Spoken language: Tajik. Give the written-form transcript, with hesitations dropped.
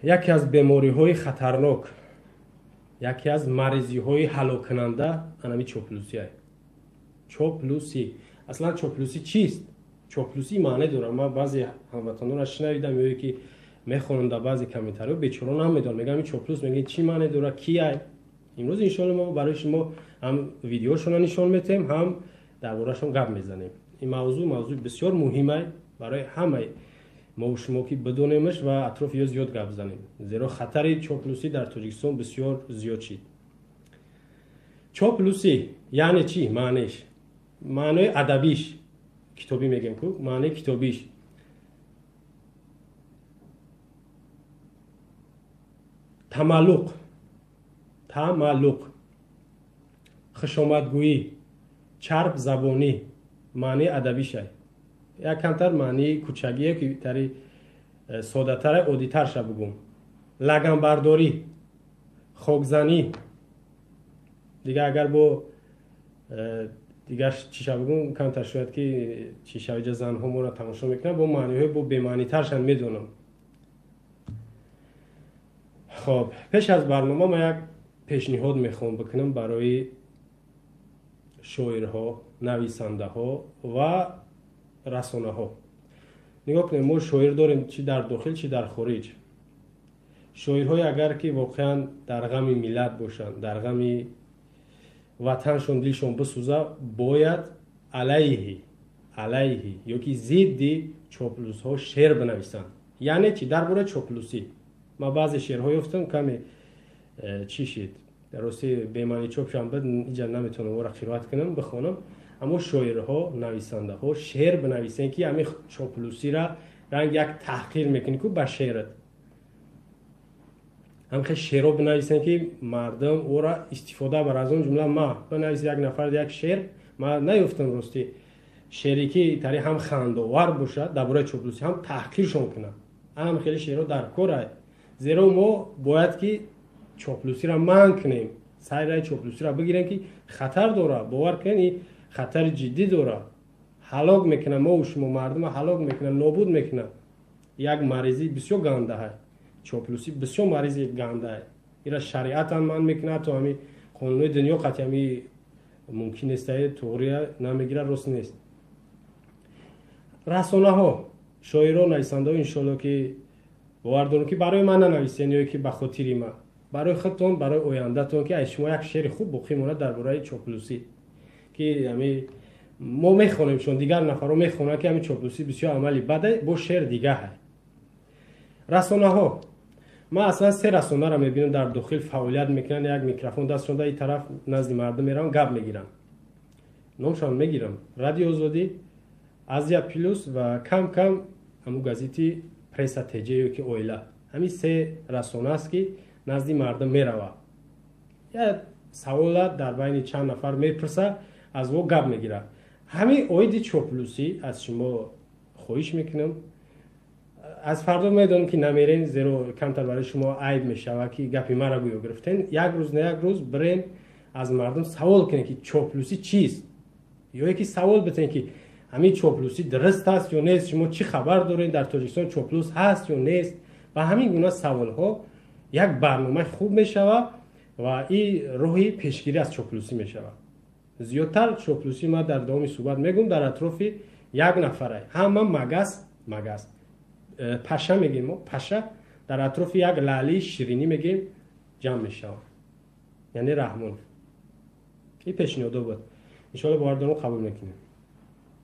Яке аз бемориҳои хатарнок, яке аз маризиҳои ҳалоккунанда анами чоплусия. Чоплусӣ. Аслан чоплусӣ чист? Чоплусӣ маъне дорад. Ман баъзе ҳамватанонро шунавидам, ё ки мехонам дар баъзе комментариҳо, бечора намедонам, мегӯям ин чоплус мегӯяд чӣ маъне дорад, ки ай? Имрӯз иншоалло мо барои шумо ҳам видеошонро нишон метиҳем, ҳам дар борашон гап мезанем. Ин мавзӯъ мавзӯи бисёр муҳимай барои ҳамаи мо шумо ки бидонемаш ва атрофи ё зиёд гап занем, зеро хатари чоплусӣ дар Тоҷикистон бисёр зиёд шид. Чоплусӣ яъне чӣ? Маънеш, маънои адабиш, китобӣ мегӯем ку, маънои китобиш тамаллуқ, тамаллуқ, хушомадгӯӣ, чарб забонӣ, маънии адабишай. Як камтар маънии кӯчагие ки тари содатара, оддитарша бугум. Лаганбардорӣ, хокзанӣ, дигар агар бо дигар чиша бугум, камтар шояд ки чиша иҷа занҳо моро тамошо мекунанд, бо маъниҳои бо бемаънитаршам медонам. Хоб, пеш аз барнома ман як пешниҳод мехоҳам бикунам барои шоирҳо, нависандаҳо ва расонаҳо. Нигоҳ кунем, мо шоир дорем чӣ дар дохил, чӣ дар хориҷ. Шоирҳое агар ки воқеан дар ғами миллат бошанд, дар ғами ватаншон дилшон бисӯза, бояд алайҳи ёки зидди чоплусҳо шеър бинависанд. Яъне чӣ? Дар бораи чоплусӣ. Ман баъзе шеърҳо ёфтам, каме чӣ шид, рости бемаъни чопшам буд, иҷа наметавонам ора қироат кунам, бихонам. Аммо шоирҳо, нависандаҳо шеър бинависен, ки ҳамин чоплусира ранг як таҳқир мекунӣ ку ба шеърат. Ҳамхел шеърҳо бинависен, ки мардум ӯра истифода бар. Аз он ҷумла ма бинавис як нафар як шеър, ма наёфтам рости шеъре ки тари ҳам хандовар бошад дар бораи чоплусӣ, ҳам таҳқиршон кунад. Ҳам хеле шеърҳо дар кор, зеро мо бояд ки чоплусиро манъ кунем, сайраи чоплусиро бигирем, ки хатар дорад. Бовар кунед, ин хатари ҷиддӣ дорад, ҳалок мекунад мову шумо, мардума ҳалок мекунад, нобуд мекунад. Як маризии бисёр гандаҳай чоплусӣ, бисёр маризи гандаҳай. Ира шариатам манъ мекунад, то ҳами қонунҳои дунё қатъи ҳами мумкин нестае, туғрия намегирад, рост нест. Расонаҳо, шоирон, нависандаҳо, иншоалло ки бовар дорам ки барои ман нанависен ё ки ба хотири ман, барои худтон, барои ояндатон, ки аз шумо як шеъри хуб боқӣ монад дар бораи чоплусӣ, ки ҳами мо мехонем, чун дигар нафарҳо мехонанд, ки ҳами чоплусӣ бисёр амали баде, бо шеър дигаҳай. Расонаҳо, ман аслан се расонаро мебинам дар дохил фаъолият мекунанд, як микрофон дастшон да, ин тараф назди мардум мераванд, гап мегиранд. Номшон мегирам: Радио Озодӣ, Азия Плюс ва кам кам ҳамун газети Пресса ТЖ ё ки Оила. Ҳамин се расона аст, ки назди мардум меравад, як савола дар байни чанд нафар мепурса, аз во гап мегирад. Ҳамин оиди чоплусӣ аз шумо хоҳиш мекунам. Аз фардо медонам ки намерен, зеро камтар барои шумо айб мешавад, ки гапи маро гӯё гирифтен. Як рӯз на як рӯз бирен, аз мардум савол кунед, ки чоплусӣ чист, ё ки савол битен, ки ҳамин чоплусӣ дуруст аст ё нест, шумо чӣ хабар доред, дар Тоҷикистон чоплус ҳаст ё нест. Ва ҳамин гуна саволҳо як барномаи хуб мешавад ва ин роҳи пешгирӣ аз чоплусӣ мешавад. Зиёдтар чоплусӣ ман дар давоми суҳбат мегӯм, дар атрофи як нафарай ҳама магас, магас, паша мегӯем мо, паша дар атрофи як лаълии ширинӣ мегӯем ҷамъ мешавад, яъне Раҳмонов. Ин пешниҳодо буд, иншоалло бовар дорам қабул мекунем.